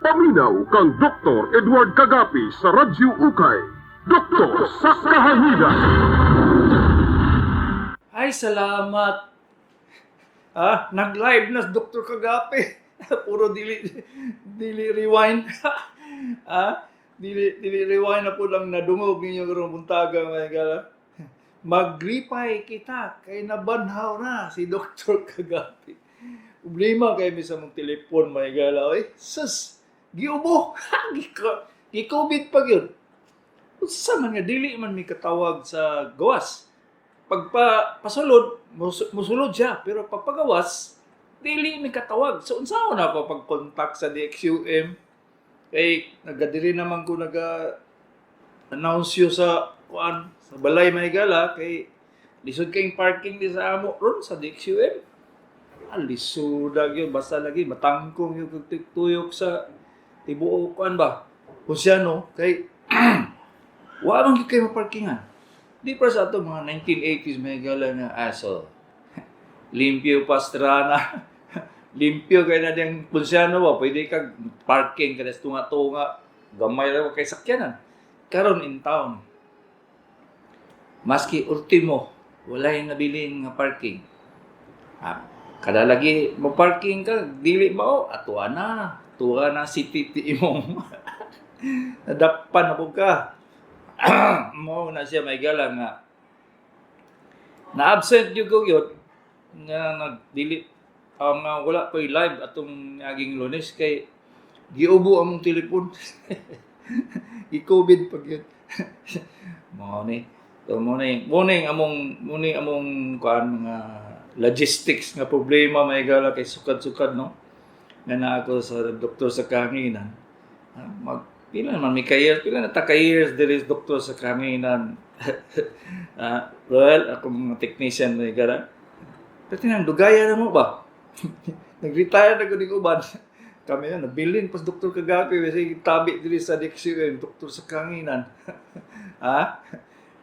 Paminaw kang Dr. Edward Kagapi sa Radyo Ukay. Doktor sa Kahanginan. Ay, salamat. Ah, nag-live na si Dr. Kagapi. Puro dili dili rewind. Dili dili rewind na po lang nadungog ninyo karong buntaga, mga higala. Magripay kita kay nabanhaw na si Dr. Kagapi. Problema kay mi sa mong telepon, mga higala oy. Sus, giubo. Gi-COVID pa gyud. Unsa man nga dili man mi katawag sa gawas? Pagpa pasulod, musulod siya, pero pagpagawas dili mi katawag. So unsaon ako pag-contact sa DXUM kay nagadiri naman ko naga announce sa kuan sa balay, may gala, kay lisod kayong parking di sa amo ron sa DXUM. Ah, lisuda gyud, basta lagi matangkong yung tuyok sa tibuok kuan ba, Luciano, kay wa man gyud kay maparkingan. Di pa sa ato mga 1980s, may gala, nga aso. Limpyo Pastrana. Limpyo kay na diyang Ponciano ba, pwede kag parking kada sa tunga-tunga. Gamay ra kay sakyanan. Karon in town, maski ultimo, walay nabilin nga parking. Ah, kada lagi mo parking ka, dili mao atua na. Tuwa na city ti imong nadakpan na po ka. Mo na siya, may gala, nga na-absent yung ko yun nga nagdili ang wala ko'y live atong aging Lunes kay giubo ang mong telepon, gi-COVID pag yun. Mo ni, so mo ni among kuan mga logistics nga problema, may gala, kay sukad-sukad no nga na ako sa Doktor sa Kahanginan. Ah, mag pila naman mi ka years, pila na ta ka years diri sa Doktor sa Kahanginan. Ah, well, ako mga technician, may gala. Pero tinang dugaya na mo ba? Nag-retire na ko ni uban. Kami na, nabilin pas Doktor Kagapi, kasi tabi diri sa DXUM, Doktor sa Kahanginan. Ha?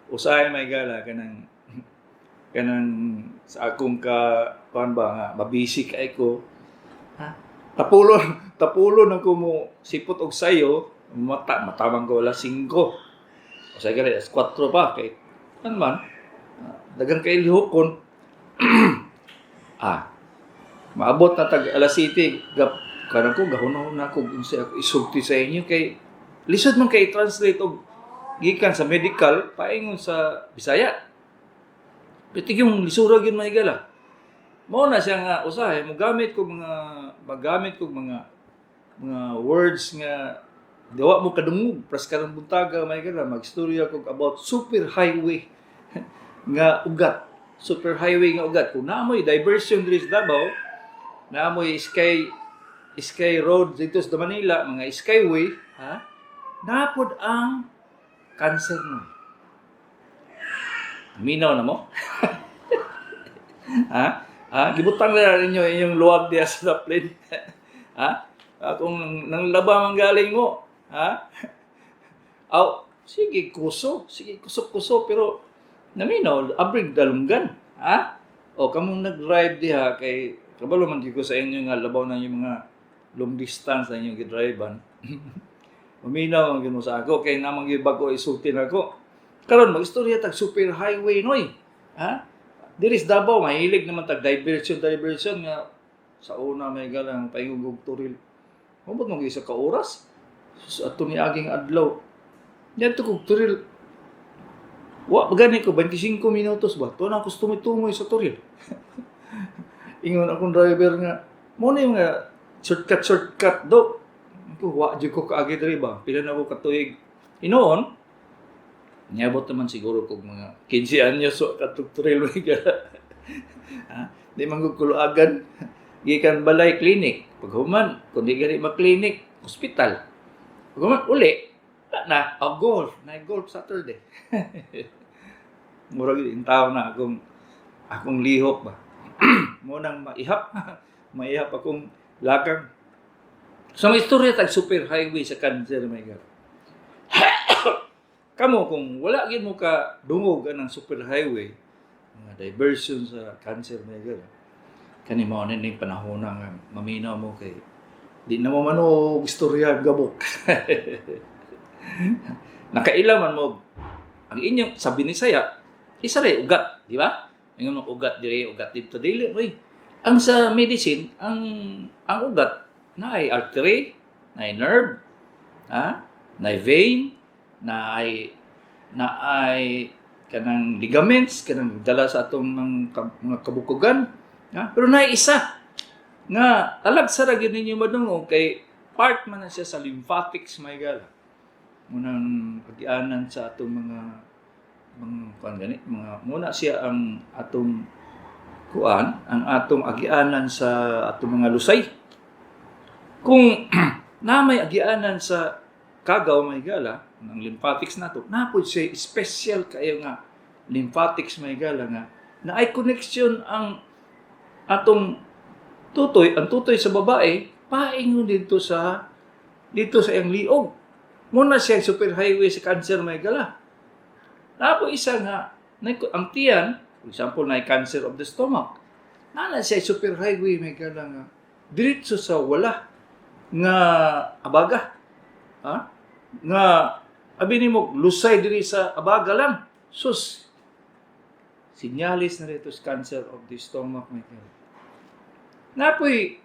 Usahay, may gala, kanang kanang sa akong ka kuan ba nga mabisi kay ko, ha, tapulon tapulon ako mo sipot og sayo, mata matamang ko alas 5, usahay gani alas 4 pa kay kan man ah, dagang kay lihokon. Ah, maabot na tag alas 7 gap karon ko gahunahon na ako unsa ako isulti sa inyo kay lisod man kay translate og gikan sa medical paingon sa Bisaya. Pwede yung lisura gyud, mga higala. Mao na siya nga usahay mo gamit ko mga magamit ko mga words nga dawa mo kadungog pras karong buntaga, may higala, magstorya ko about super highway nga ugat. Super highway nga ugat. Kung naamoy diversion diri sa Davao, naamoy sky sky road dito sa Manila, mga skyway, ha? Napod ang cancer no. Minaw na mo? Ha? Ha? Gibutang na ninyo inyong luwag diya sa plane. Ha? Ah, kung nang laba man galing mo, ha? Aw, sige kuso, sige kusok-kuso, pero naminaw abrig dalunggan, ha? O kamong nag-drive diha kay kabalo man gyud ko sa inyo nga labaw na yung mga long distance na inyong gidrivean. Uminaw ang gyud mo sa ako kay namang gyud bago isulti nako. Karon magistorya tag super highway noy. Ha? Diri sa Davao mahilig naman tag diversion diversion nga sa una, may galang, paingog og Toril. Mabot mo isa ka oras. Sus, ato ni aging adlaw. Niadto kog Toril. Wa pa gani ko 25 minutos ba. Tuwa na ako tumoy-tumoy sa Toril. Ingon akong driver nga mo na yung nga shortcut shortcut do. Ko wa jud ko kaagi diri ba. Pila na ko katuig. Inoon, niabot naman siguro kog mga 15 anyos so katong Toril, may gala. Ha? Di man gud kuluagan. Gikan balay, clinic. Paghuman, kung di gani ma-clinic, hospital. Paghuman, uli. Wala na, oh, golf. Na golf Saturday. Murag in tao na akong akong lihok ba. Mo nang maihap. Maihap akong lakang. So may istorya tag super highway sa cancer, my God. Kamo kung wala gyud mo ka dungog anang super highway, mga diversion sa cancer, my God. Kani mao na ning panahon na nga maminaw mo kay Di na mo manog istorya gabok. Nakaila man mo ang inyong sa Binisaya, isa rin ugat, di ba? Ingon mo ugat diri, ugat dito dili, oy. Ang sa medicine, ang ugat naay artery, naay nerve, ha? Naay vein, naay kanang ligaments, kanang dala sa atong mga kabukugan, ha? Pero naay isa nga talagsa ra gyud ninyo madungog kay part man na siya sa lymphatics, may gala. Munang agianan sa atong mga kuan gani, mga muna siya ang atong kuan, ang atong agianan sa atong mga lusay. Kung na may agianan sa kagaw, may gala, ang lymphatics nato, naa pod siya special kayo nga lymphatics, may gala, nga na ay connection ang atong tutoy, ang tutoy sa babae, paingon dito sa iyang liog. Muna siya super highway sa cancer, may gala. Napo isa nga, ang tiyan, for example, na cancer of the stomach. Nana siya super highway, may gala, nga diretso sa wala nga abaga. Ha? Nga abi nimo lusay diri sa abaga lang. Sus. Sinyalis na rito sa cancer of the stomach, may gala. Napoy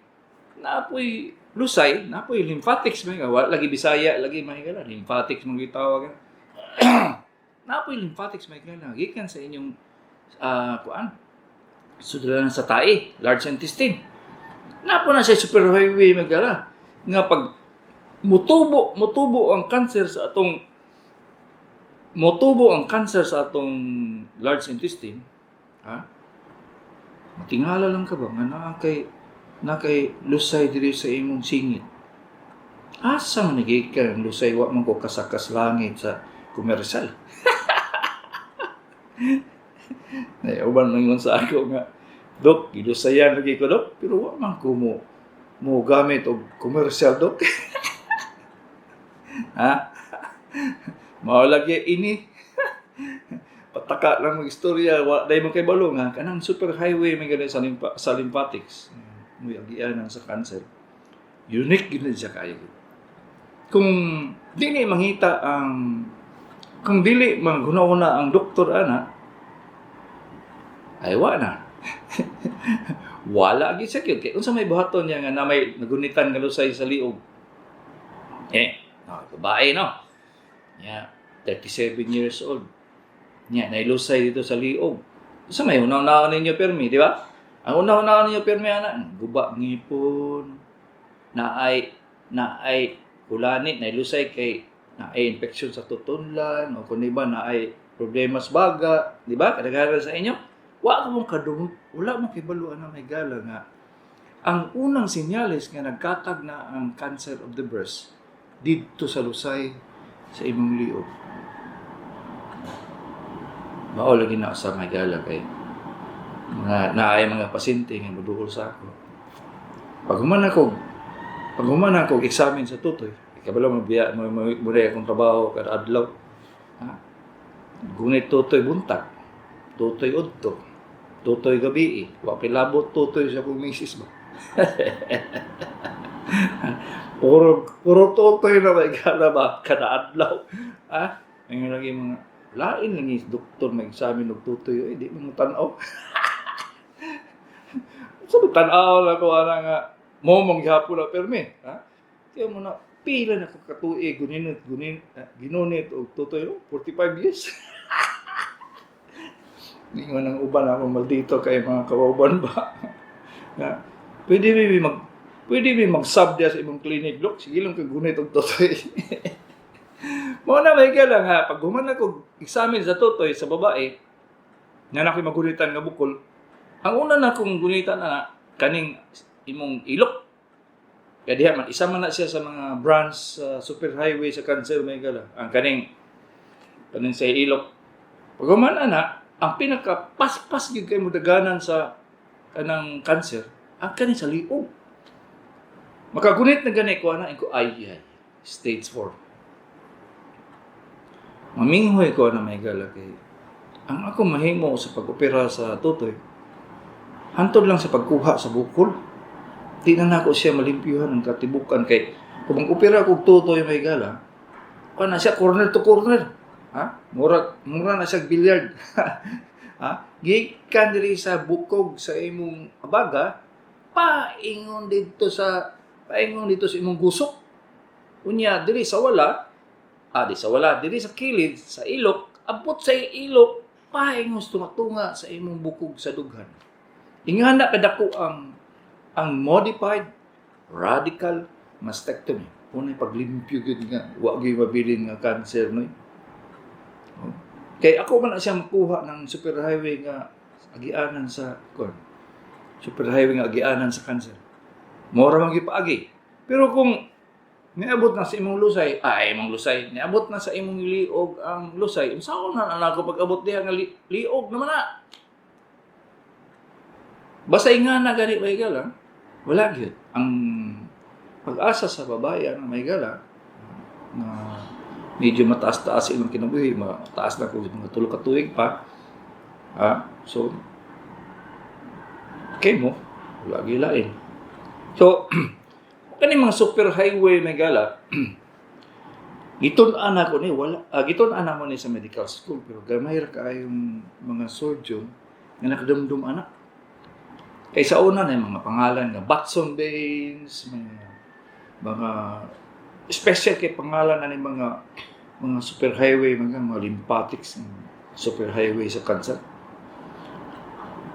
lusay, napoy lymphatics, may gala. Wala lagi Bisaya lagi, may gala. Lymphatics mong gitawag. Napoy lymphatics, may gala. Gikan sa inyong kuan. Sudlan sa tae, large intestine. Napo na siya superhighway, may gala. Nga pag mutubo ang cancer sa atong large intestine, ha? Matingala lang ka ba nga naa kay lusay diri sa imong singit? Asa man nagikan ang lusay, wa man ko kasakas langit sa komersyal? Nay uban man sa ako nga, "Dok, gilusayan lagi ko, Dok, pero wa man ko mo gamit og komersyal, Dok." Ha? Mao lagi ini. Pataka lang mag istorya, wa day mo kay balo nga kanang super highway may gani sa lymphatics. Muy agianan sa cancer. Unique gyud na siya kayo. Kung dili manghuna-huna ang doktor ana, ay wa na. Wala gyud siya gyud kay unsa may buhaton niya nga na may nagunitan nga lusay sa liog? Eh, no, babae, no. Yeah, 37 years old. Nya, nailusay dito sa liog. Unsa may una-unaon ninyo permi, di ba? Ang una-unaon ninyo permi ana, guba ngipon, naay kulanit, nailusay kay naay infection sa tutunlan o kung iba naay problema sa baga, di ba? Kadaghanan sa inyo. Wa ka mong kadungog, wala mo kibalo ana, may gala, nga ang unang senyales nga nagkatag na ang cancer of the breast didto sa lusay sa imong liog. Mao lagi na sa may gala kay mga naay mga pasyente nga moduol sa ako. Pag human ako examine sa tutoy, kabalo mo biya mo mo mo akong trabaho kada adlaw. Ha? Gunit tutoy buntag, tutoy udto, tutoy gabi, wa kilabot tutoy sa akong misis ba. Puro puro tutoy na may gala ba kada adlaw. Ha? Ngayon lagi mga lain lang is doktor mag-examine og tutoy, eh, di mo tan-aw. Sa tan-aw lang ko ana nga mo mong gihapon na permi, ha? Kaya mo na pila na ko katuig guninit gunin ginunit og tutoy, oh, 45 years. Ningon ang uban ako maldito kay mga kauban ba. Nga, pwede mi mag-sub diya sa imong clinic, Dok. Sige lang kag gunit og tutoy. Mao na, may lang ha, pag human ako examine sa tutoy sa babae, nga na ako'y magunitan nga bukol, ang una na akong gunitan na kaning imong ilok. Kaya diha man, isa man na siya sa mga branch sa super highway sa cancer, may gala. Ang kaning sa ilok. Pag human ana, ang pinaka paspas gyud kay mudaganan sa kanang cancer, ang kaning sa liog. Makagunit na gani ko ana ko, ay, ay stage 4. Maminghoy ko na, may gala, kay ang ako mahimo sa pag-opera sa tutoy, hantod lang sa pagkuha sa bukol. Di na nako siya malimpyuhan ang katibukan kay kung mag-opera kog tutoy, mga higala, kuan na siya, corner to corner. Ha? Mura mura na siya billiard. Ha? Gikan diri sa bukog sa imong abaga paingon dito sa imong gusok. Unya diri sa wala, di sa wala, diri sa kilid sa ilok, abot sa ilok, paingon sa tunga sa imong bukog sa dughan. Ingana kadako ang modified radical mastectomy. Unay paglimpyo gyud nga wa gyud mabilin nga cancer, no. Oh. Kay ako man na siya makuha ng superhighway nga agianan sa kuan. Superhighway nga agianan sa cancer. Mora man gyud paagi. Pero kung niabot na sa imong lusay, ay imong lusay, niabot na sa imong liog ang lusay, unsaon na ana ko pag-abot diha nga liog naman na? Basta ingana gani, mga higala, wala gyud. Ang pag-asa sa babae ang mga higala na medyo mataas-taas ilang kinabuhi, mataas na kung mga 3 ka tuig pa. So, chemo, wala gyud lain. So, kani mga super highway, mga higala, gitun-an ako ni wala, gitun-an mo ni sa medical school, pero gamay ra kaayong mga surgeon nga nakadumdum ana. Kay sa una na yung mga pangalan nga Batson veins, mga special kay pangalan na ni mga super highway, mga lymphatics, super highway sa cancer.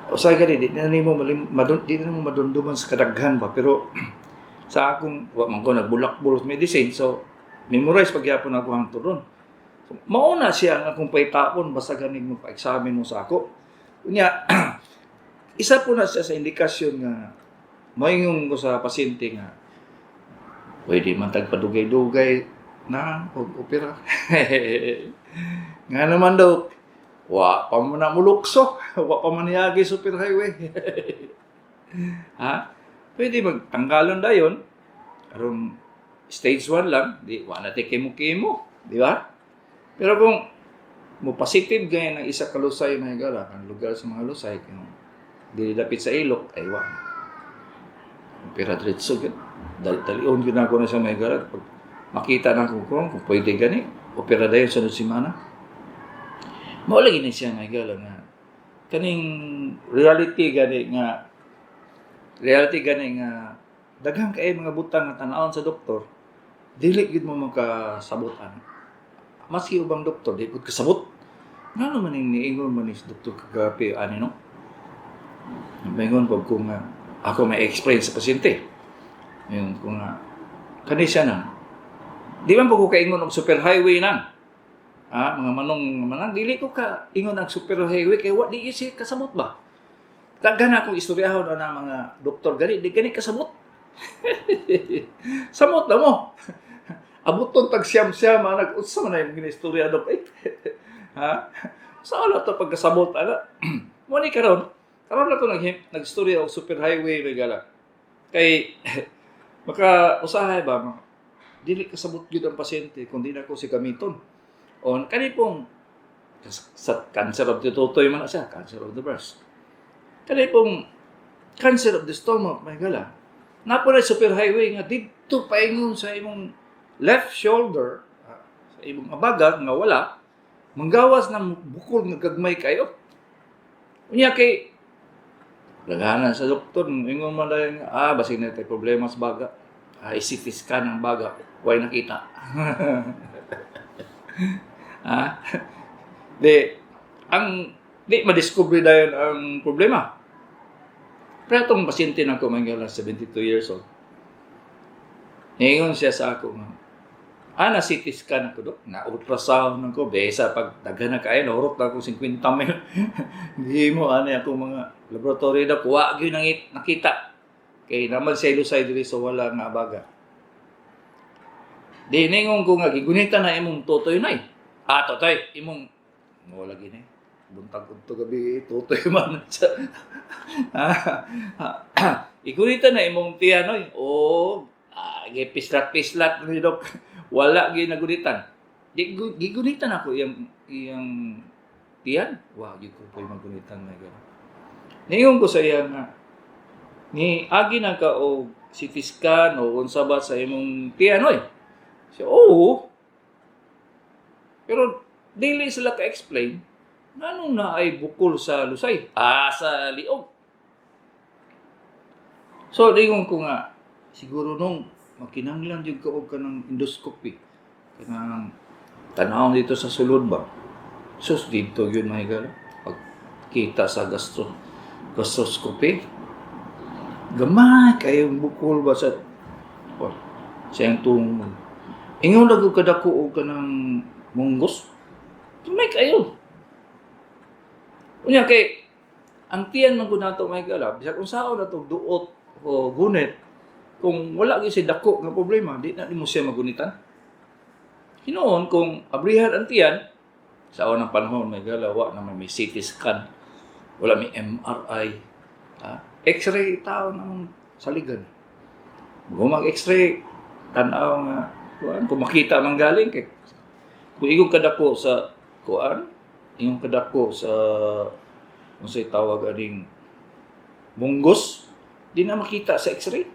Usahay gani di na nimo madumduman sa kadaghan ba, pero sa akong wa man ko nagbulakbol sa medicine, so memorize pagyapon ako hangtod ron. So, mauna siya ang akong paitapon basta ganing mo pa-examine mo sa ako. Unya isa po na siya sa indikasyon nga moingon ko sa pasyente nga pwede man tag padugay-dugay na og opera. Nga naman daw, wa pa mo na mulukso, wa pa man niagi super highway. Ha? Pwede magtanggalon dayon aron stage 1 lang, di wa na tay kemo-kemo, di ba? Pero kung mo positive gaya ng isa ka lusay, mga higala, ang lugar sa mga lusay kung dili dapit sa ilok ay wa na. Pero diretso gyud. Dalion gyud ako na sa mga higala. Pag makita na ko kung pwede gani, opera dayon sa semana. Mao lagi ni siya, mga higala, nga kaning reality gani nga daghang kay mga butang nga tan-awon sa doktor, dili gyud mo makasabot ana. Maski ubang doktor di pud kasabot. Ngano man ning niingon man ni si Doktor Kagapi ani, no? Maingon pag ko nga ako may explain sa pasyente. Ingon ko nga kani siya na. Di man po ko kaingon og super highway nang. Mga manong manang dili ko ka ingon ang super highway kay wa di siya kasabot ba. Daghan akong istoryahon na mga doktor gani di gani kasabot. Samot na mo. Abuton tag siyam-siyam nag unsa man na yung ginistorya, dok eh. Ha? Sa wala to pagkasabot ana. Mo ni karon, karon na to nagstorya og super highway, mga higala. Kay maka usahay ba dili kasabot gyud ang pasyente kung di na ko si gamiton. O kani pong sa cancer of the tutoy man na siya, cancer of the breast. Kani pong cancer of the stomach, mga higala. Napo na super highway nga didto paingon sa imong left shoulder, sa imong abaga nga wala, manggawas ng bukol nga gagmay kayo. Unya kay daghanan sa doktor, ingon man dayon nga, basig na tay problema sa baga. CT scan ang baga, way nakita. Di, ang di madiscover dayon ang problema. Pero itong pasyente na ko, mga 72 years old, ningon siya sa ako nga, na CT scan ako, dok, na ultrasound ako, besa pag daghan na kayo, nahurot na ako 50 mil. Hindi mo, ano ako mga laboratory daw, kuha gyud nang nakita. Kay naman siya lusay diri sa wala nga baga. Di ningon ko nga gigunitan na imong tutoy na eh. Totoy, imong wala gini. Buntag udto gabi tutoy man siya. Igunitan na imong tiyan oy. O gipislat-pislat ni dok. Wala gyud nagunitan. Gigunitan ako iyang iyang tiyan. Wa gyud ko po'y magunitan na gano'n. Ningon ko sa iya nga Ni agi na ka og CT scan o unsa ba sa imong tiyan oy? Siya, oo. Pero dili sila ka-explain nganong naay bukol sa lusay, sa liog. So, dingon ko nga, siguro nung makinahanglan jud ka og kanang endoscopy. Kanang tanawon dito sa sulod ba? Sus, dito yun, mga higala. Pagkita sa gastroscopy, gamay kayong bukol ba sa, oh, sa iyang tungod. Ingon lang og kadako og kanang munggos. Gamay kayo. Unya kay ang tiyan man gud nato, mga higala, bisag unsaon na tong duot o gunit, kung wala gyud siya dako nga problema, di na nimo siya magunitan. Hinuon kung abrihan ang tiyan, sa unang panahon, mga higala, wa naman may CT scan, wala may MRI, ha? X-ray tao namang saligan. Kung mag-X-ray, tanaw nga, kuan, kung makita man galing, kay, kung igong kadako sa kuan, igong kadako sa unsay tawag aning munggos, di na makita sa X-ray.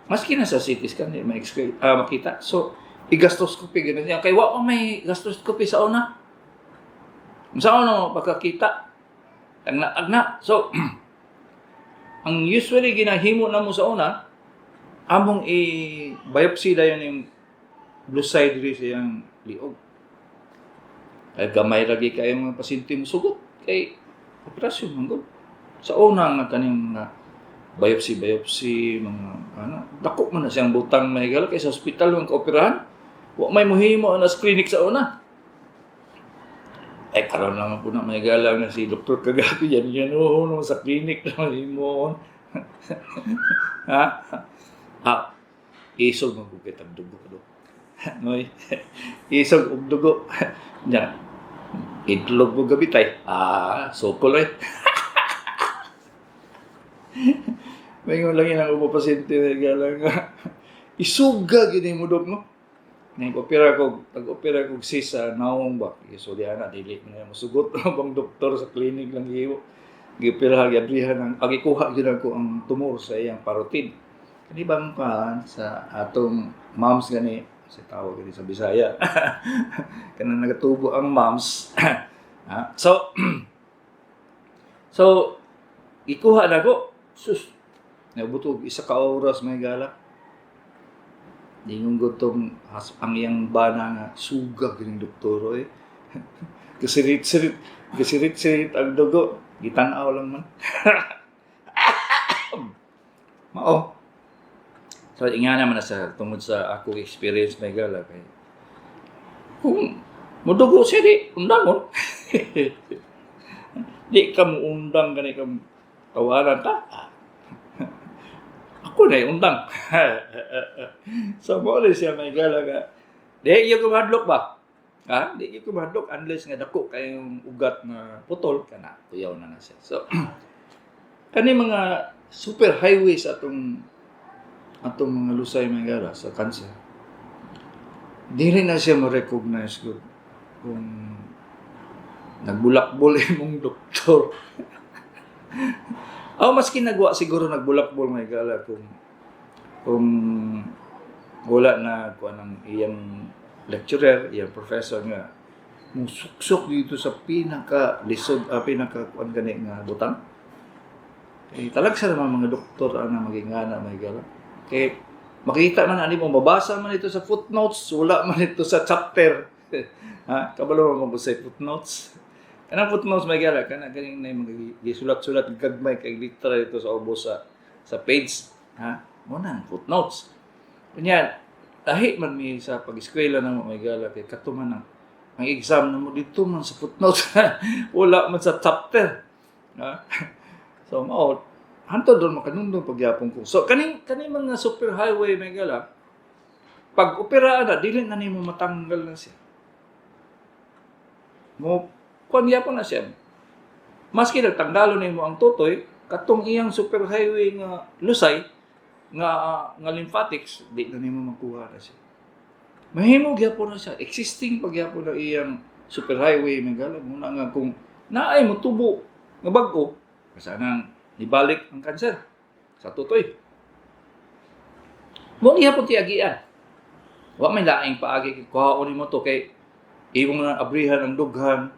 Maski na sa CT scan, di ma X-ray, makita. So, i-gastroscopy ganun niya. Kay wa pa may gastroscopy sa una. Sa una pagkakita, agna agna. So, ang usually ginahimo na mo sa una, among i-biopsy dayon yung lusay diri sa iyang liog. Kay gamay lagi kayo mga pasyente mo sugot kay operasyon man gud. Sa una nga kaning mga biopsy biopsy mga ano, dako man na siyang butang, mga higala, kay sa ospital man kaoperahan. Wa may muhimo na sa clinic sa una. Eh karon lang po na, mga higala, nga si Dr. Kagabi yan yan, oh, no, sa clinic na himo. Ha? Ah, isog man kay tag dugo do. Noy. Isog og dugo. Nya. Itlog mo gabi tay. Ah, sokol eh. May lang yun ang ubo pasyente na higala nga. Isuga gini mo, dok, no. Nag-opera ko, nag-opera ko sis sa naong ba. So di ana dili man na musugot bang doktor, sa clinic lang giwo. Giopera, giabrihan ang agikuha gyud ako ang tumor sa iyang parotid. Kani bang kuan sa atong moms gani sa tawag gani sa Bisaya. Kanang nagatubo ang moms. Ha? So ikuha na ko. Sus. Naabot og isa ka oras, mga higala. Dingon tong ang iyang bana nga suga gining doktor eh. Kasirit-sirit, kasirit-sirit ang dugo. Gitan-aw lang man. Mao. So inga naman na sa tungod sa ako experience, mga higala, kay kung mudugo siya, di undangon. Di ka mo undang gani ka tawaran ta. Ako na undang. So mo rin siya, mga higala, nga di iyo ko mahadlok ba? Ha? Di iyo ko mahadlok unless nga dako kayong ugat na putol kana kuyaw na na siya. So kani mga super highways atong mga lusay, mga higala, sa cancer. Dili na siya ma-recognize gud kung nagbulakbol imong doktor. Oh, maski nagwa siguro nagbulakbol, mga higala, kung wala na kuan ang iyang lecturer, iyang professor nga musuksok dito sa pinaka lisod, pinaka kuan gani nga butang. Eh, talagsa naman mga doktor ang maging ngana, mga higala. Kay makita man ani mo, mabasa man ito sa footnotes, wala man ito sa chapter. Ha? Kabalo man mo sa footnotes. Kanang footnotes, mga higala, kana ganing na yung mga gisulat-sulat gagmay kay literal ito sa ubos sa page. Ha? Mo na ang footnotes. Kunya, lahi man mi sa pag-eskwela na mo, mga higala, kay katuman ang exam na mo dito man sa footnotes. Wala man sa chapter. Ha? So, mao, hantod doon makanundong pagyapon ko. So, kaning mga super highway, mga higala, pag operaan na, dili na nimo matanggal na siya. Mo, kuan gyapon na siya. Maski nagtanggalo nimo ang tutoy, katong iyang super highway nga lusay, nga lymphatics, di na nimo makuha na siya. Mahimo gyapon na siya. Existing pa gyapon na iyang super highway, mga higala. Muna nga kung naay mo tubo nga bag-o, kasanang nibalik ang cancer. Sa tutoy. Mo gihapon ti agian. Wa may laing paagi kay kuhaon nimo to kay imong na abrihan ang dughan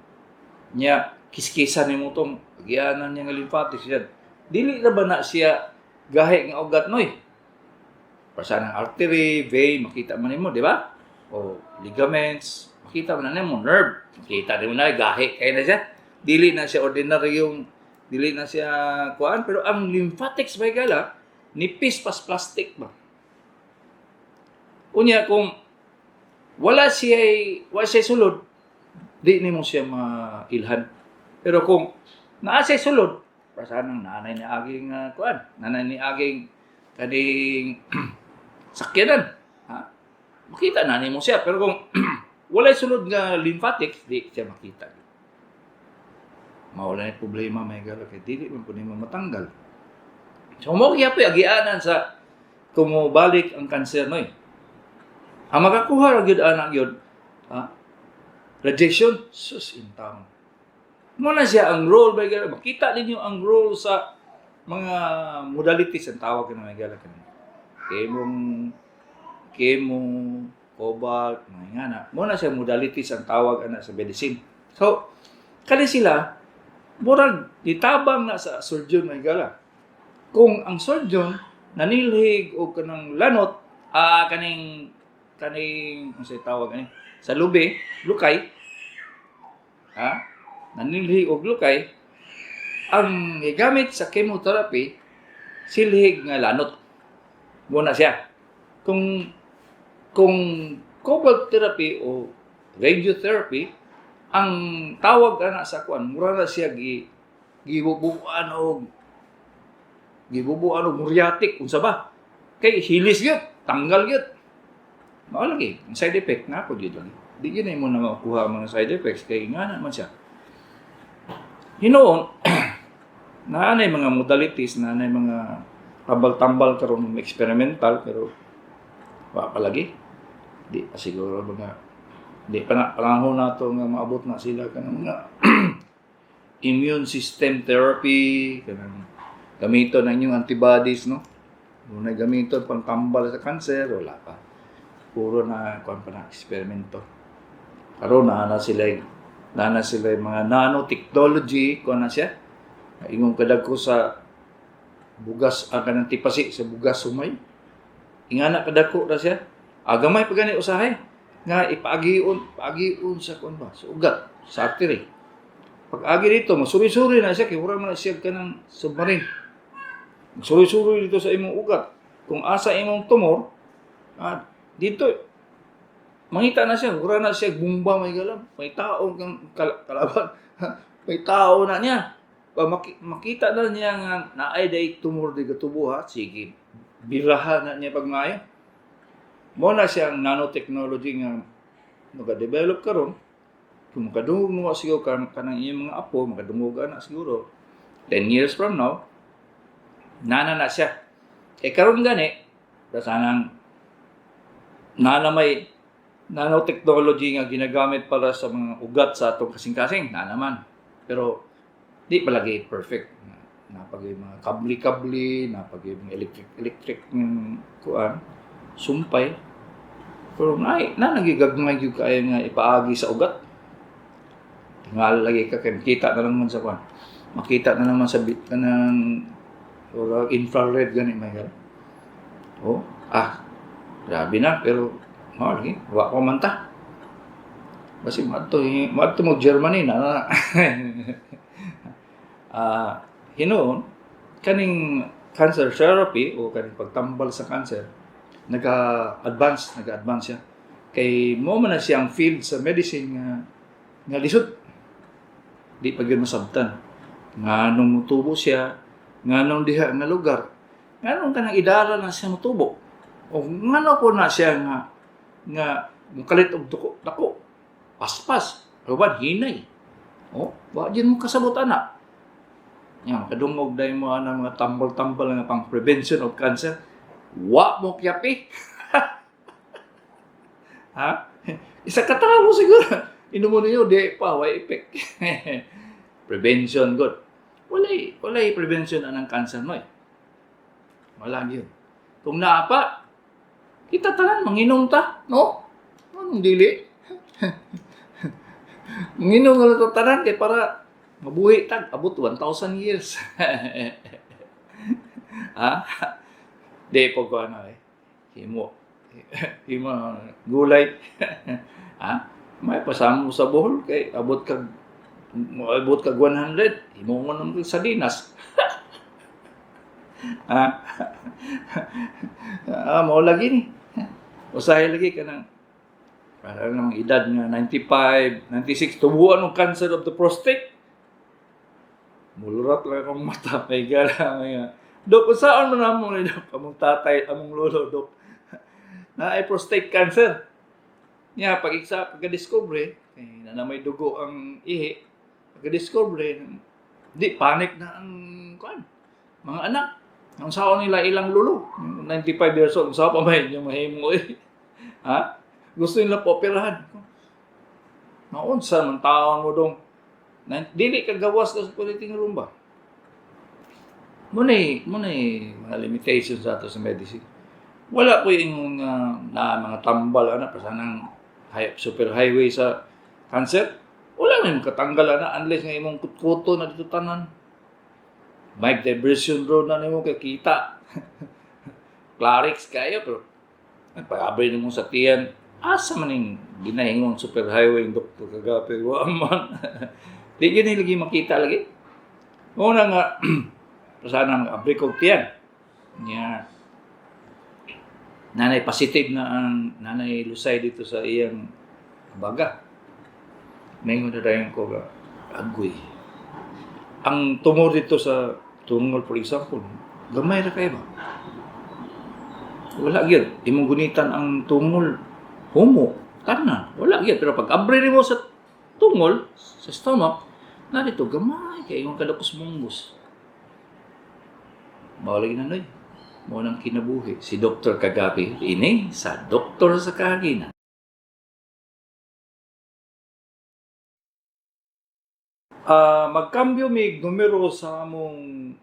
nya, kiskisan nimo tong agianan niya nga lymphatics yan. Dili na ba na siya gahi nga ugat, noy? Para ng artery, vein, makita man nimo, di ba? O ligaments, makita man na nimo, nerve, makita nimo na gahi kay na siya. Dili na siya ordinary yung dili na siya kuan, pero ang lymphatics ba gala nipis pas plastic ba. Unya kung wala siya sulod, di nimo siya mailhan. Pero kung naa siya sulod, prasanang nanay ni aging kuan, nanay ni aging kaning sakyanan, ha? Makita na nimo siya, pero kung walay sulod nga lymphatics, di siya makita. Mawala na problema, may gala, kay dili man pud nimo matanggal. So mo gyapon agianan sa kung mobalik ang kanser, noy. Ang makakuha ra gyud ana gyud, ha? Radiation, sus intang. Mo na siya ang role by gala. Makita ninyo ang role sa mga modalities ang tawag na may gala kanin. Chemo, chemo, cobalt, mga ngana. Mo na siya modalities ang tawag ana sa medicine. So, kani sila murag gitabang na sa surgeon, may gala. Kung ang surgeon nanilhig og kanang lanot, kaning kaning unsay tawag ani sa lubi, lukay, ha, nanilhig og lukay, ang gigamit sa chemotherapy silhig nga lanot mo na siya. Kung cobalt therapy o radiotherapy ang tawag ana sa kuan, mura na siya gi gibubuan og muriatic unsa ba kay hilis gyud, tanggal gyud. Mao lagi ang side effect na ako gyud lagi. Di gyud mo na makuha ang mga side effects kay nga na man siya hinuon. Naa nay mga modalities, naa nay mga tambal-tambal karon, experimental, pero wa pa lagi. Di pa siguro mga di pa na panahon nato nga maabot na sila kanang mga immune system therapy, kanang gamiton ang inyong antibodies, no? Muna gamiton pang tambal sa cancer, wala pa. Puro na kuan pa na, eksperimento. Karon naa na sila yung mga nanotechnology kuan na siya. Ingon kadagko sa bugas ang kanang tipasi sa bugas sumay. Ingana kadako ra siya. Agamay pa gani usahay nga ipaagion paagion sa kuan ba, sa ugat, sa artery. Pag agi dito, masuri-suri na siya kay mura man na siya kanang submarine. Suri-suri dito sa imong ugat. Kung asa imong tumor, dito mangita na siya, mura na siya bomba, may galam. May tao kang kalaban. May tao na niya. Pa makita na niya nga naay day tumor di gatubo, ha. Sige, biraha na niya pag maayo. Mo na siya ang nanotechnology nga naka-develop karon. Kung makadungog mo siguro kanang iyong mga apo, makadungog na siguro 10 years from now, nana na siya. Kay karon gani, sanang nana may nanotechnology nga ginagamit para sa mga ugat sa atong kasing-kasing, na naman. Pero di pa lagi perfect. Napag mga kabli-kabli, napag mga electric-electric ng kuan, sumpay. Pero na nagigagmay gyud kaayo nga ipaagi sa ugat. Tingal lagi ka kay makita na lang man sa kuan. Makita na naman sa bit kanang or infrared gani may gala. Oh, grabe na, pero mao lagi wa ko man ta. Basi maadto maadto mo Germany na. Na. Hinuon kaning cancer therapy o kaning pagtambal sa cancer, nag-advance siya. Kay mo man na siyang field sa medicine nga nga lisod. Di pa gyud masabtan. Nganong mutubo siya, nganong diha nga lugar, nganong kanang idara na siya mutubo. O ngano po na siya nga nga mukalit og duko dako. Paspas, uban hinay. Oh, wa jud mo kasabot ana. Yan, kadungog dahil mo ana mga tambal-tambal nga pang prevention of cancer. Wa mo kyapi. Ha? Isa ka tawo siguro. Inumo ninyo, di pa, way effect. Prevention, good. Walay prevention anang cancer mo eh. Wala yun. Kung naa pa, kita tanan, manginom ta, no? Anong dili? Manginom na ta tanan kay para mabuhi tag abot 1,000 years. Ha? Di po ko ano eh. Himo. Himo gulay. Ha? May pasamo sa Bohol kay abot kag 100, himo mo nang sardinas. Ha? Ah, mao lagi ni. Usahay lagi ka ng para ng edad nga 95, 96, tubuan ng cancer of the prostate. Mulurat lang akong mata. May gala. May gala. Dok, kung saan mo na mo ni Dok? Among tatay, among lolo, Dok. Na ay prostate cancer. Niya, pag isa, pagka-discover, eh, na may dugo ang ihi, pagka-discover, di, panic na ang, kuan, mga anak. Ang sao nila ilang lolo, 95 years old, ang sao pa may inyong mahimo eh. Ha? Gusto nila po operahan. Naunsa man taon mo dong. Dili ka gawas sa operating room ba? Muna mga limitations sa ato sa medicine. Wala po yung na mga tambal ana pa sanang super highway sa cancer. Wala may makatanggal ana unless nga imong kutkuto na dito tanan. Mike diversion road na nimo kay kita. Clarix kayo pero pag-abri nimo sa tiyan, asa man ning ginahingon super highway ng Doktor Kagapi, wa man. Di gyud ni lagi makita lagi. Una nga sana mag abri kog tiyan. Nya nanay positive na ang nanay lusay dito sa iyang baga. Maingon na dayon ko ga agoy. Ang tumor dito sa tungol, for example, gamay ra kayo ba? Wala gyud. Imong gunitan ang tungol, humo, tanan. Wala gyud. Pero pag abri nimo sa tungol, sa stomach, na dito gamay kay imong kadakos munggos. Mao lagi na noy. Mao nang kinabuhi si Dr. Kagapi ini sa Doktor sa Kahanginan. Magkambyo mig numero sa among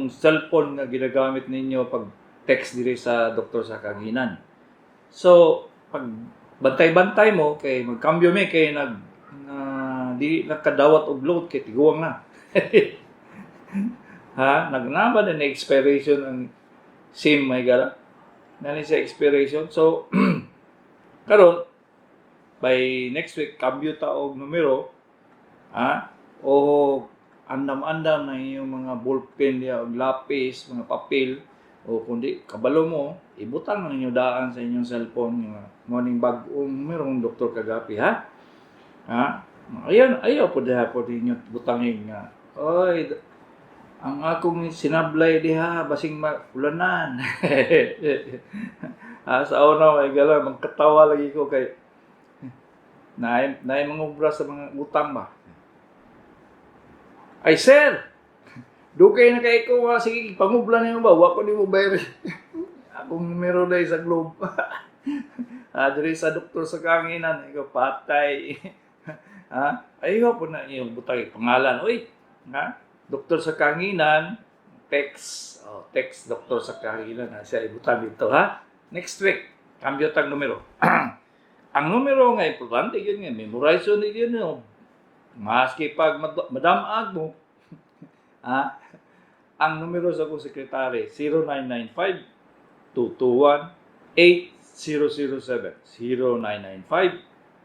cellphone nga ginagamit ninyo pag text diri sa Doktor sa Kahanginan. So, pag bantay-bantay mo kay magkambyo mi kay nag na di nakadawat og load kay tiguang na. Ha, nagnama na expiration ang SIM may gala. Nani sa expiration. So, karon by next week kambyo ta og numero, ha, o andam-andam na inyong mga ballpen diya og lapis, mga papel, o kundi kabalo mo, ibutang na ninyo daan sa inyong cellphone nga morning bag-ong merong Doktor Kagapi, ha? Ha? Ayan, ayaw po diha po ninyo butangin nga. Oy, ang akong sinablay diha basing maulanan. Ha, sa una may gala magkatawa lagi ko kay naay naay mga obra sa mga utang ba. Ay sir, dugay na kay ko ha, sige pangubla nimo ba, wa ko nimo bayar. Akong numero dai sa Globe. Ah, diri sa Doktor sa Kahanginan, ikaw patay. Ha? Ayaw po na iyong butang pangalan. Uy, ha? Doktor sa Kahanginan, text. Oh, text Doktor sa Kahanginan. Ha? Siya ibutang dito, ha? Next week, cambio tag numero. Ang numero nga importante yun nga, memorize yun yun. No? Maski pag madamag mo, ha? Ang numero sa akong sekretary, 0995-221-8007.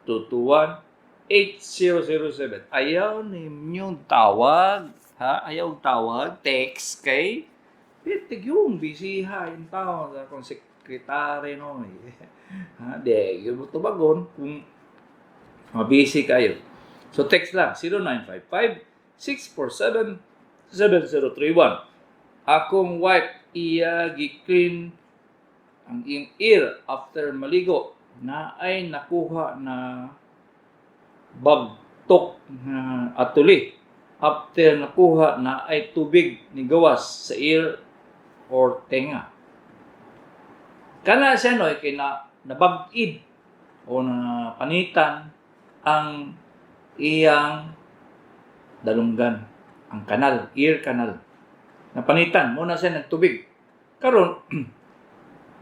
0995-221-8007. Ayaw ninyong tawag, ha? Ayaw tawag, text kay pitig yung busy ha, yung tao sa akong sekretary no. Ha, di, yun mo tubagon kung mabisi kayo. So text lang 0955-647-7031. Akong wife iya gi-clean ang iyang ear after maligo na ay nakuha na bagtok na atuli. After nakuha na ay tubig ni gawas sa ear or tenga. Kana siya no kay na nabag-id o na panitan ang iyang dalunggan, ang kanal, ear canal. Napanitan mo na siya nagtubig. Karon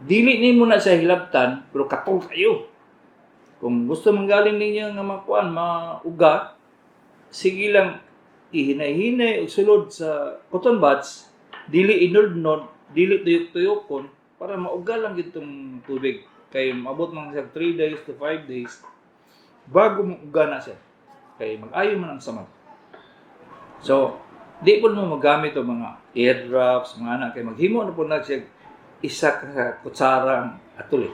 dili nimo na siya hilabtan, pero katong kayo. Kung gusto manggaling ninyo nga makuan, mauga, sige lang ihinay-hinay og sulod sa cotton buds, dili inudnod, dili tuyok-tuyokon, para mauga lang gyud tong tubig. Kay maabot man siya 3 days to 5 days bago mauga na siya. Kay mag-ayo man ang samad. So, di po mo magamit og mga ear drops, mga anak, kay maghimo na po na siya isa ka kutsarang atuli.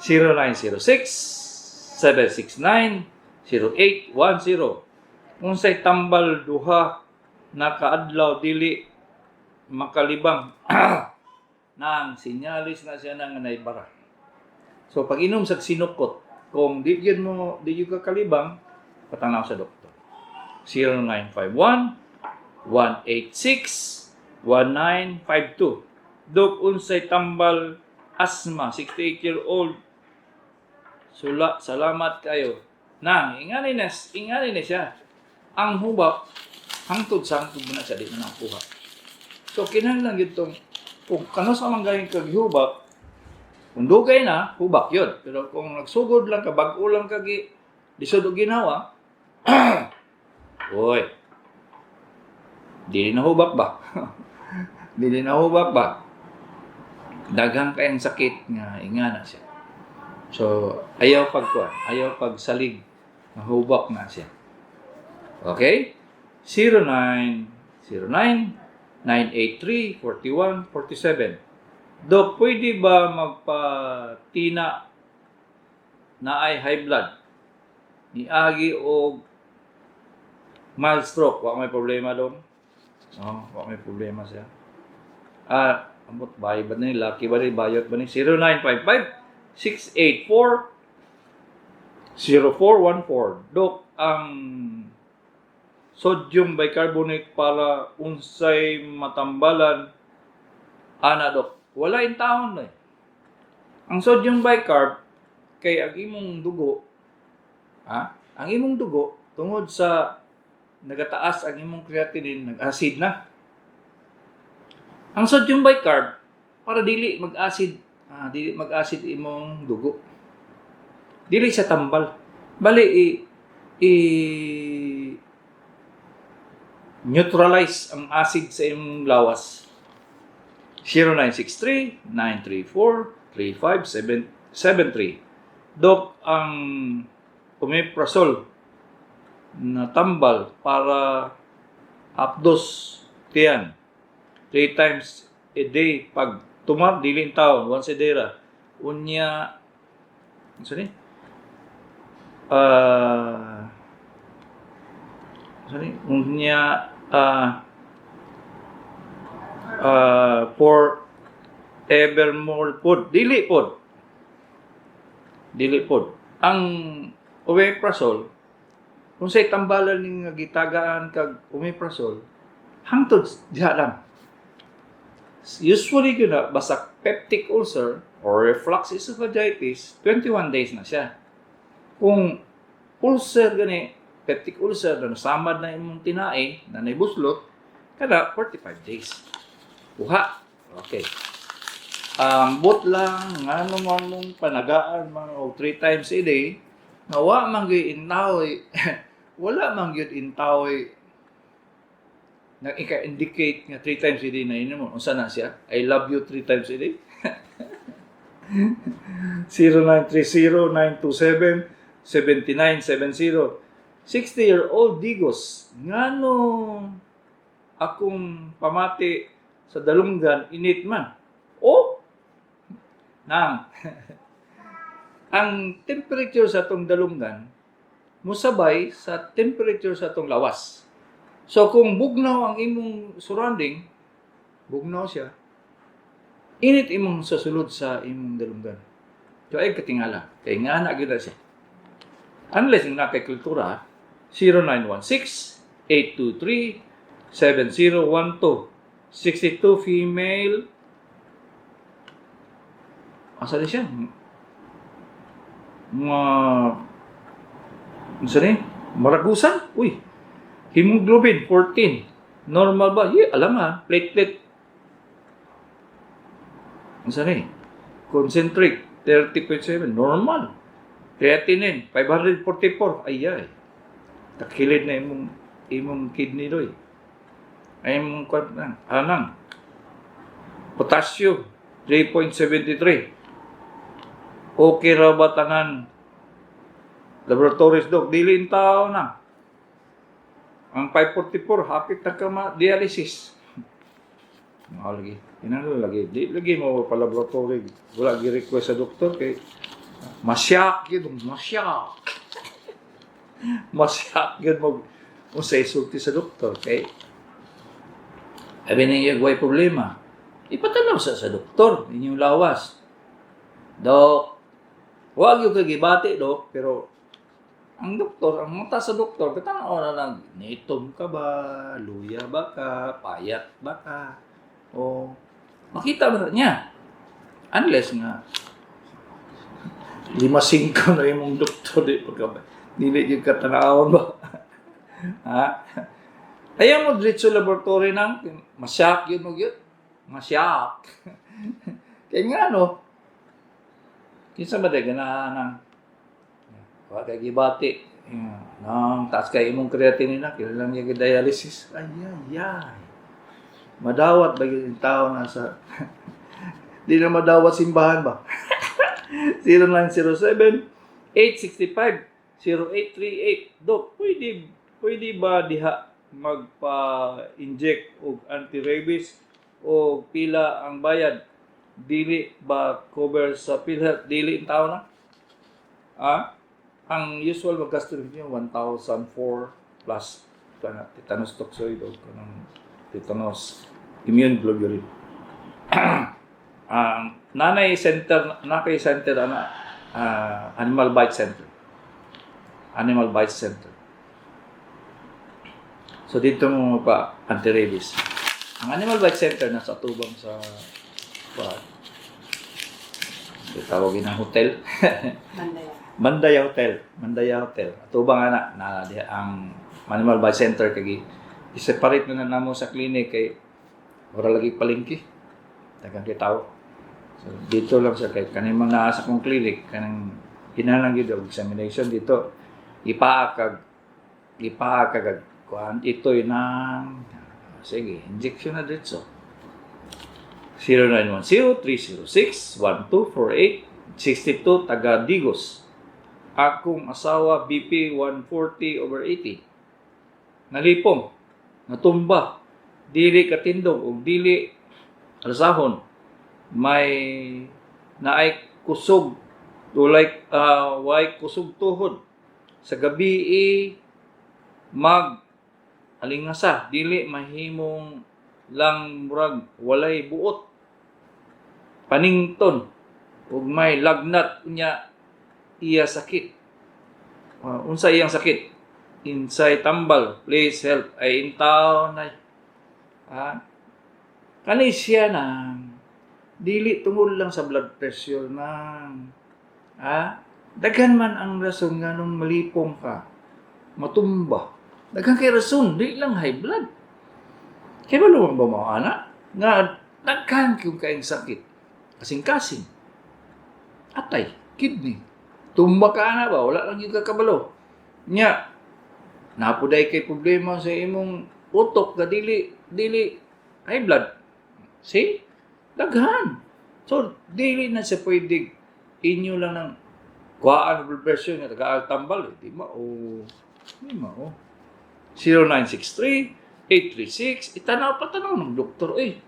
0906 769 0810. Unsay tambal duha na kaadlaw dili makalibang? Nang sinyalis na siya nga naibara. So pag inom sa sinukot, kung di yun mo di yun ka kalibang, patanaw sa doktor. 0951 186 1952. Dok, unsay tambal asthma, 68-year-old? Sula, salamat kayo. Nang, ingani na siya. Ang hubak, hangtod sa hangtod mo na siya, di mo nakuha. So, kinahanglan gyud tong, kung kano sa man galing kag hubak, kung dugay na, hubak yun. Pero kung nagsugod lang ka, bag-o lang ka, lisod og ginawa, oy, dili na hubak ba? Dili na hubak ba? Daghang kayang sakit nga ingana siya. So, ayaw pagkuan, ayaw pagsalig nga hubak na siya. Okay? 0909 983 41 47. Dok, pwede ba magpatina na ay high blood? Niagi og mild stroke, wa may problema dong. No, wa may problema siya. Ah, ambot bay ba ni lucky ba ni bayot ba ni 0955 684 0414. Dok, ang sodium bicarbonate para unsay matambalan ana, dok? Wala in taon eh. Ang sodium bicarb kay ang imong dugo, ha? Ang imong dugo tungod sa nagataas ang imong creatinine, nag-acid na. Ang sodium bicarb para dili mag-acid, dili mag-acid imong dugo. Dili siya tambal. Bali i neutralize ang acid sa imong lawas. 0963 934 3573. Dok, ang omeprazole na tambal para hapdos tiyan, three times a day pag tumar? Dili taon, once a day ra. Unya unsa ni, unsa ni, unya for evermore pod? Dili pod, dili pod. Ang omeprazole, kung say tambalan ning nga gitagaan kag omeprazole, hangtod diha lang. Usually gyud na basta peptic ulcer or reflux esophagitis, 21 days na siya. Kung ulcer gani, peptic ulcer na nasamad na imong tinai na naibuslot kada 45 days. Kuha. Okay, but lang ngano man mong panagaan man og three times a day nga wa man gyud intawoy, wala man gyud intawoy nang ika-indicate nga three times a day na ino mo. Unsa na siya? I love you three times a day? 0930-927-7970. 60-year-old Digos, ngano akong pamati sa dalunggan init man? O nang ang temperature sa atong dalunggan musabay sa temperature sa atong lawas. So kung bugnaw ang imong surrounding, bugnaw siya, init imong sa sulod sa imong dalunggan. So ay katingala, kay nga na gyud na siya. Unless yung nakay kultura. 0916 823 7012. 62 female. Asa ni siya? Mga unsa ni? Maragusan? Uy. Hemoglobin 14. Normal ba? Yeah, alam ha. Platelet. Ano ni? Concentric, 30.7. Normal. Creatinine, 544. Ay, ay. Takilid na imong kidney doy. Ay, imong kwan lang. Anang. Potassium, 3.73. Okay ra ba tanan? Laboratories, dok, dili in tao na. Ang 544, hapit na ka ma-dialysis. Mao lagi. Inano lagi. Di lagi mo pa laboratory. Wala gi request sa doktor kay masyak gyud, masyak. Masyak gyud mo unsay sulti sa doktor kay abi ninyo way problema. Ipatanaw sa doktor inyong lawas. Dok, wag yung kagibati, dok, pero ang doktor, ang mata sa doktor, katanaw na lang, nitom ka ba, luya ba ka, payat ba ka, o makita ba niya? Unless nga, 5-5 na imong doktor, di pa ka ba? Dili yung katanawon ba? Ha? Ayaw mo diretso laboratory nang, masyak yun mo yun. Masyak. Kaya nga no, kinsa ba di ganahan ng wa kay gibati. Yeah. Nang taas kay imong creatinine na, kailangan niya dialysis. Ay, ay, ay. Madawat ba yung tao na sa di na madawat simbahan ba? 0907 865 0838. Dok, pwede ba diha magpa-inject og anti-rabies o pila ang bayad? Dili ba cover sa PhilHealth? Dili ang tao na? Ah? Ang usual maggasto ninyo 1,004 plus kana tetanus toxoid o kanang tetanus immune globulin. Ang nanay center, nakay center ana, animal bite center. Animal bite center. So dito mo pa anti-rabies. Ang animal bite center nasa tubang sa pa tawagin ng hotel. Mandaya. Mandaya Hotel. Mandaya Hotel. Atubang ana na diha ang Animal Bite Center kay i-separate na na namo sa clinic kay ora lagi palengke. Daghang kay tao. So dito lang sa kay kaning mga naa sa kong clinic kanang kinahanglan gyud og examination dito ipaakag ag kuan ito'y nang sige injection na dito. 0910-306-1248 62 taga Digos. Akong asawa BP 140/80. Nalipong, natumba, dili katindog ug dili alsahon. May naay kusog tulay way kusog tuhod. Sa gabi i mag alingasa dili mahimong lang murag walay buot. Panington ug may lagnat unya iya sakit. Unsa iyang sakit? Insay tambal, please help. Ay intaw na. Ah, kani siya nang dili tungod lang sa blood pressure nang daghan man ang rason nganong malipong ka, matumba. Daghan kay rason, di lang high blood. Kay ba ba mo ana? Nga daghan kayong kaing sakit. Kasing-kasing. Atay, kidney. Tumba ka na ba? Wala lang yung kakabalo. Nya, napuday kay problema sa imong utok nga dili high blood. See? Daghan. So, dili na siya pwede inyo lang ng kuhaan blood pressure nga taga tambal. Eh. Di ma o. Di ma o. 0963 836 itanaw pa tanaw ng doktor eh.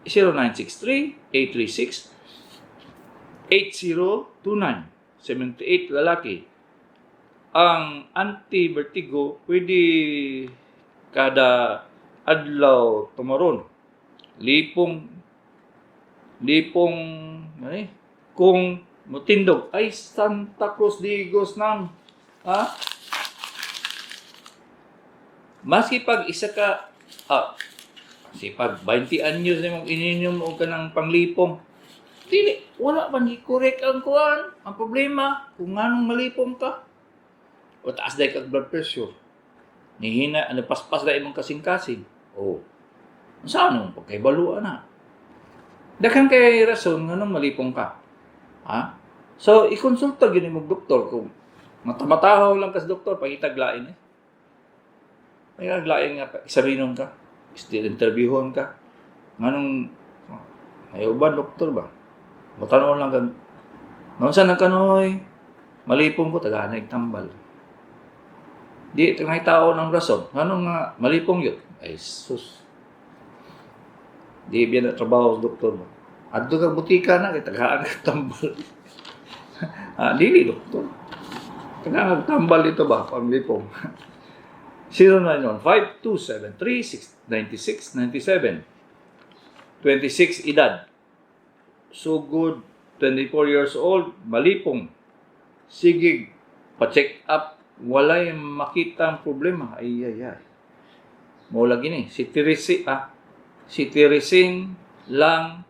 0963 836 8029. 78 lalaki. Ang anti-vertigo pwede kada adlaw tumaron. Lipong lipong ano eh, kung mutindog ay Santa Cruz Digos nang ha? Maski pag isa ka si pag 20 anyos na mong ininom og kanang panglipong dili wala man i-correct ang kuan ang problema kung nganong malipong ka o taas dahil kag blood pressure nihina ano paspas dahil imong kasing-kasing. Oh. Sa ano pagkahibaluan na. Daghan kay rason nganong malipong ka. Ha? So ikonsulta gyud nimo doktor. Kung mata-matahaw lang ka sa doktor, pangitag lain eh. Pangitag lain nga examinon ka, still interviewon ka. Nganong ayaw ba doktor ba? Mutanaw lang ka. Naunsa na kanoy? Malipong ko, tagaan tambal. Di tingay tao ng rason. Nganong nga malipong yun? Ay sus. Di biya na trabaho sa doktor mo. Adto ka butika na kay tagaan ka tambal. Ah, dili doktor. Tagaan ka tambal ito ba panglipong. 0915 273 9697. 26 edad. Sugod 24 years old, malipong. Sige, pa-check up, walay makita ang problema. Ay, ay, ay. Mo lagi ni, cetirizine lang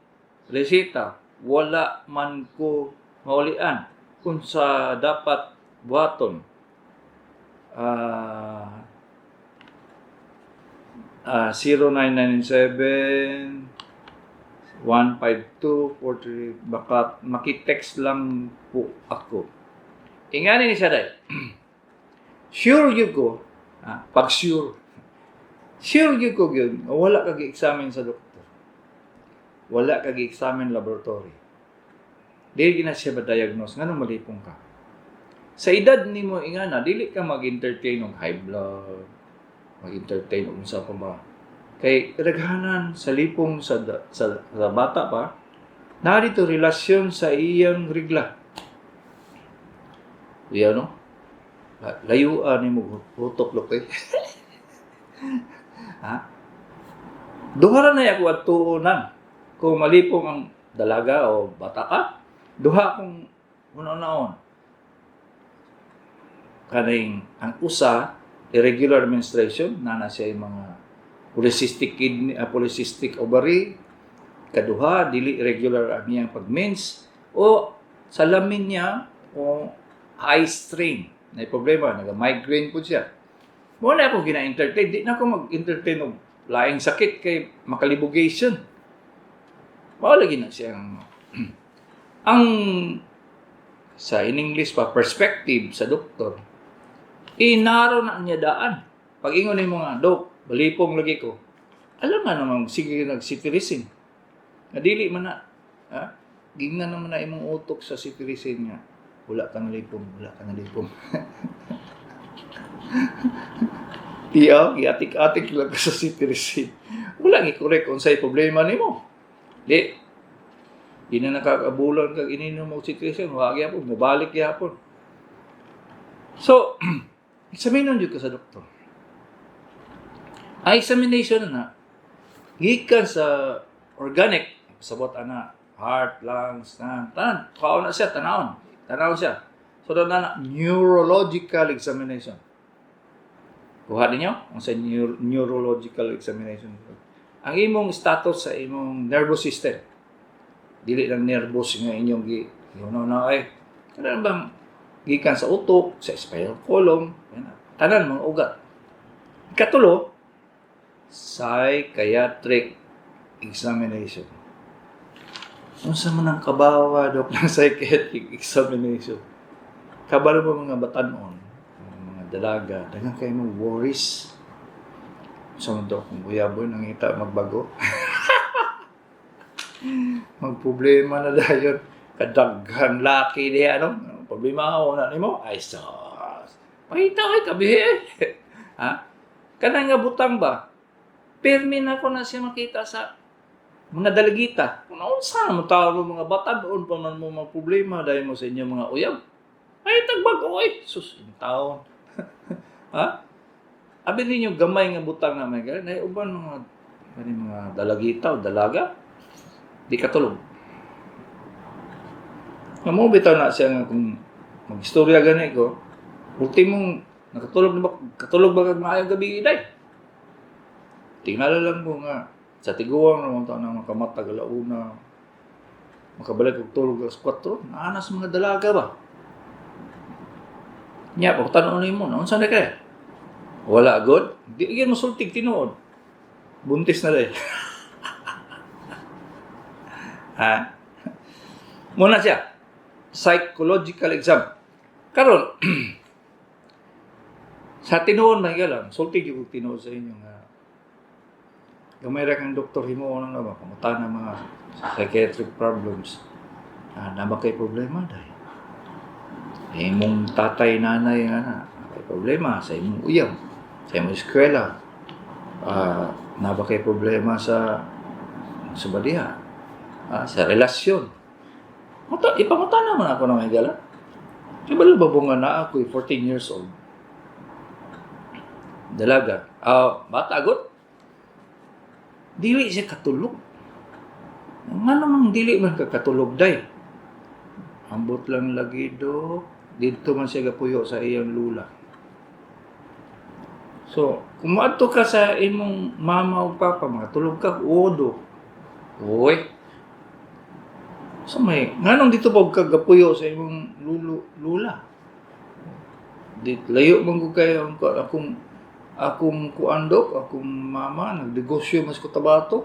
reseta. Wala man ko maulian kung sa dapat buhaton. 0997 152 43, baka maki-text lang po ako. Ingani ni siya day. Sure gyud ko, pag sure. Sure gyud ko gyud, wala ka gi-examine sa doktor. Wala ka gi-examine laboratory. Dili na siya ba-diagnose nganong malipong ka. Sa edad nimo ingana, dili ka mag-entertain og high blood, mag-entertain og unsa pa ba. Kay kadaghanan sa lipong sa bata pa, narito relasyon sa iyang regla. Iya no? Layuan nimo hutok lokay. Ha? Duha ra na ako adtuonan. Kung malipong ang dalaga o bata ka, duha akong una-unaon. Kaning ang usa, irregular menstruation, nana siya yung mga polycystic kidney, polycystic ovary. Kaduha, dili regular ang iyang pagmens o salamin niya o high strain. Na problema, naga-migraine po siya. Mo na ako gina-entertain. Di na ako mag-entertain og laing sakit kay makalibugation. Mao lagi na siyang ang sa in English pa perspective sa doktor. Inaro na niya daan. Pag ingon nimo nga, "Dok, balipong lagi ko." Alam nga naman, sige nag-cetirizine. Nga dili man na. Ha? Gingnan naman na imong utok sa cetirizine nga. Wala ka nalipong, wala ka nalipong. Tiyaw, giatik-atik lang ka sa cetirizine. Wala gi correct unsay problema nimo. Di, di na nakakabulan kag ininom og cetirizine, wa gyapon, mobalik gyapon. So, examinon jud ka sa doktor. Ang examination na, gikan sa organic, sabot ana, heart, lungs, na, tanan, kaon na siya, tanawon. Tanawon siya. So, doon na, neurological examination. Kuha ninyo ang sa neurological examination. Ang imong status sa imong nervous system. Dili lang nervous nga inyong gi na ay. Kanang bang gikan sa utok, sa spinal column, tanan mga ugat. Katulo, psychiatric examination. Unsa man ang kabawa, dok, ng psychiatric examination? Kabalo mo mga batanon, mga dalaga, daghan kay mo worries. Sa man daw kung buyaboy nangita magbago. Magproblema na dayon. Kadaghan laki diha no. Problema ako na nimo. Ay sus. Pakita kay kabihi eh. Ha? Kanang nga butang ba? Pirmi na ko na siya makita sa mga dalagita. Kung naunsa mo tao mga batanon pa man mo mga problema dahil mo sa inyong mga uyab. Ay, tagbago eh. Sus, yung taon. Ha? Abi ninyo gamay nga butang na may ganun. Ay, uban mga kani mga dalagita o dalaga. Di katulog. Nga mo bitaw na siya nga kung magistorya gani ko, ultimong nakatulog na ba, katulog ba kag maayong gabi day? Tingala lang mo nga sa tiguang naman ta na makamatag alauna, makabalik og tulog alas 4, naanas mga dalaga ba? Nya, pagtan-on nimo, naunsa na kay? Wala good? Di gyud mosultig tinuod. Buntis na dahil. Ha? Muna siya. Psychological exam. Karon, sa tinuon man lang, sulti gyud kog tinuod sa inyo nga gamay ra kang doktor himuon na ba kamutan ang mga psychiatric problems. Ah, naa ba kay problema dahil? Imong tatay, nanay nga na, kay problema sa imong uyab, sa imong eskwela. Ah, naa ba kay problema sa baliha, ah, sa relasyon. Mata, ipangutan naman ako ng higala. Kibalo ba bunga na ako, 14 years old? Dalaga. Ah, bata agad. Dili siya katulog. Nga namang dili man ka katulog day? Ambot lang lagi do. Dito man siya gapuyo sa iyang lula. So, kung moadto ka sa imong mama o papa, makatulog ka, udo. Uy. So may, nganong dito pa ka gapuyo sa imong lulo, lula? Di, layo man ko kayo ang akong akong kuandok, akong mama, nagnegosyo mas Cotabato.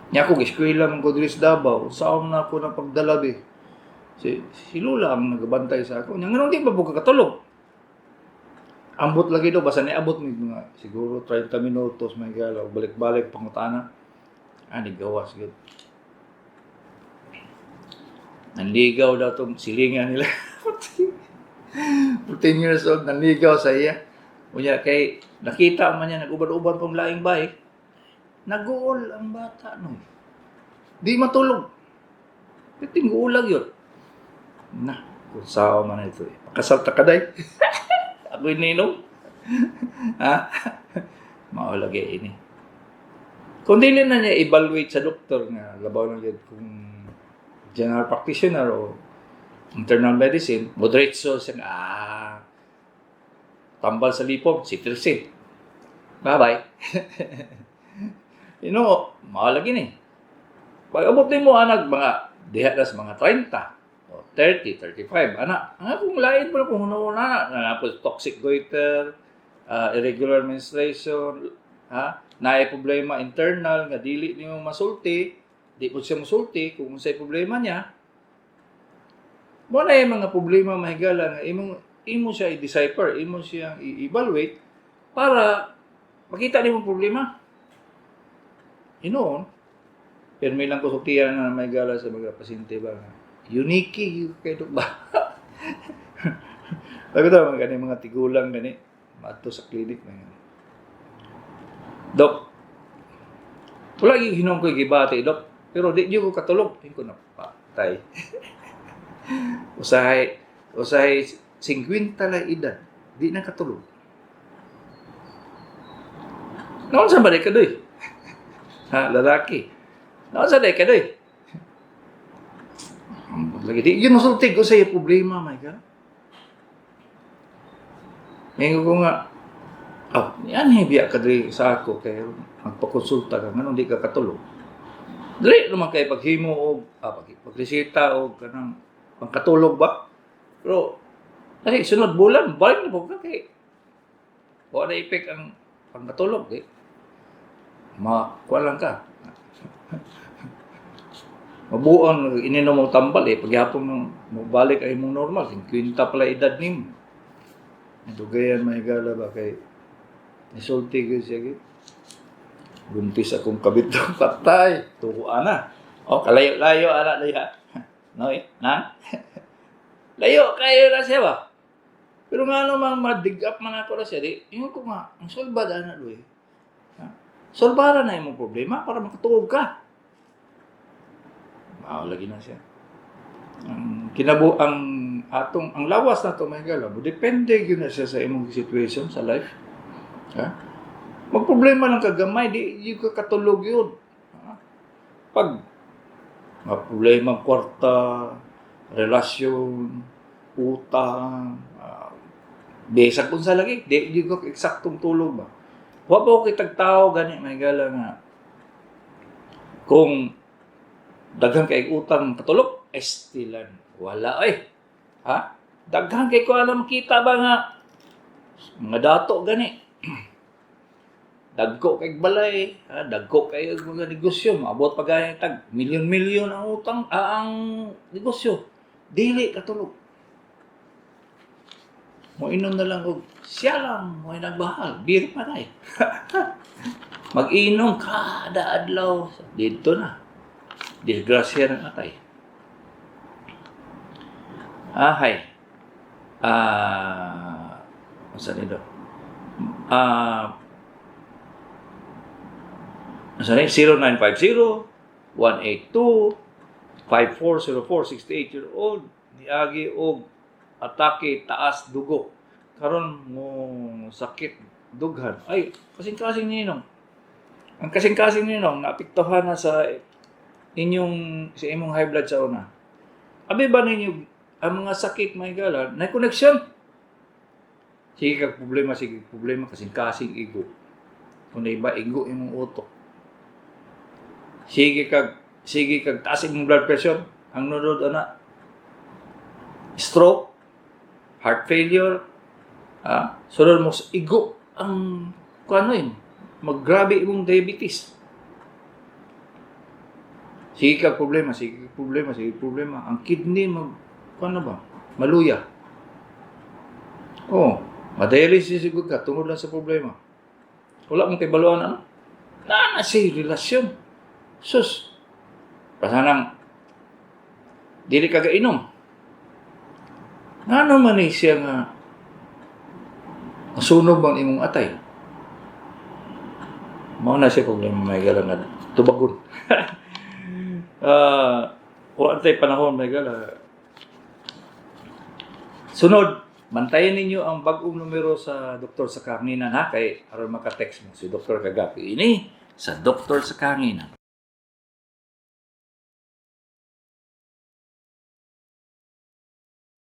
Nya ako, eskwela man ko diri sa Davao. Saan na ako na pagdalabi? Si Lula ang nagabantay sa ako. Nya nganong di pa po ka katulog? Ambot lagi do, basta niabot mig mga siguro 30 minutos may galaw, balik-balik pangutana. Ah, gawas gud. Nanligaw daw tong silingan nila. 14 years old, nanligaw sa iya. Unya kay nakita man niya nag-uban-uban pong laing bay. Naguol ang bata no. Di matulog. Piting guulag yun. Na, kung sao man ito eh. Pakasal ta kaday. Ako'y ninong. Ha? Mao lagi ini. Kung dili na niya evaluate sa doktor nga labaw na gyud kung general practitioner o internal medicine, moderate siya nga, ah, tambal sa lipong, cetirizine. Bye-bye. Mao lagi ni. Pag abot mo anak mga diha na sa mga 30 o 30, 35, ana, ang akong lain po kung hunahuna na, na toxic goiter, irregular menstruation, ha, naay problema internal nga dili nimo masulti, di po siya musulti kung unsay problema niya. Mo na yung mga problema, mahigala, nga imong imo siya i-decipher, imo siyang i-evaluate para makita nimo problema. Hinuon, pero may lang ko sultian na mahigala sa mga pasyente ba nga, unique yung kay dok ba. Sabi ko mga gani mga tigulang gani maadto sa clinic na yun. "Dok, wala yung hinom ko gibati, dok. Pero di ko katulog." Hindi ko na patay. Usahay, usahay 50 lang edad, di na katulog. Naon sa ba ka doy? Ha, lalaki. Naon sa day ka doy? Lagi di yun masulti ko sa iyo problema, my God. Ngayon ko nga, oh, yan biya ka diri sa ako kay magpakonsulta ka nganong di ka katulog. Dili naman kay paghimo og pagreseta og kanang pangkatulog ba? Pero kasi sunod bulan balik na po ka kay wa na epek ang pangkatulog eh. Ma kuan lang ka. Mabuang ininom mo tambal eh paghapon mo mobalik ay mong normal 50 pala edad nimo. Dugayan may gala ba kay nisulti gyud siya gyud. Buntis akong kabit patay. Tuwa na. O, kalayo-layo ana diha. No, eh, na? Layo kayo na siya ba? Pero nga namang ma-dig up man ako na siya, di, ingon ko nga, ang solba na doy. Ha? Solbara na imong problema para makatuog ka. Mao lagi na siya. Ang kinabu ang atong ang lawas na to may gala, depende gyud na siya sa imong situation sa life. Ha? Magproblema lang ka gamay, di ka katulog yun. Ha? Pag problema ang kwarta, relasyon, utang, bisag unsa lagi, di ko eksaktong tulog ba. Wa pa ko kitag tao gani may gala nga kung daghan kay utang katulog, estilan wala ay. Ha? Daghan kay ko alam makita ba nga mga dato gani. Dagko kay balay, ha? Dagko kay mga negosyo, maabot pa gani tag milyon-milyon ang utang, ah, ang negosyo. Dili katulog. Moinom na lang og siya lang mo nagbahal, beer pa na. Mag-inom kada adlaw dito na. Disgrasya ng atay. Ahay. Ah, unsa nito? Ah, unsa ni 0950 182 5404, 68 year old, niagi og atake taas dugo, karon mo sakit dughan. Ay, kasing-kasing ninong, ang kasing-kasing ninong naapektuhan na sa inyong, sa imong high blood sa una. Abi ba ninyo ang mga sakit, may gala na connection? Sige kag problema, sige kag problema, kasing-kasing igo. Kung na iba igo imong utok, sige kag taas imong blood pressure, ang nunod ana stroke, heart failure, ah, sunod mo sa igo ang kuano yun, maggrabe imong diabetes. Sige kag problema, sige kag problema, sige kag problema. Ang kidney mag kuano ba? Maluya. Oh, madialysis siguro ka tungod lang sa problema. Wala mong kibaluan ano? Na na si relasyon. Sus. Pasanang dili ka gainom. Ngano man ni siya nga nasunog bang imong atay? Mao na siya problema, may gala nga tubagon. Ah, wa tay panahon, may gala. Sunod, bantayan ninyo ang bagong numero sa Doktor sa Kahanginan, ha, kay aron maka-text mo si Dr. Kagapi ini sa Doktor sa Kahanginan.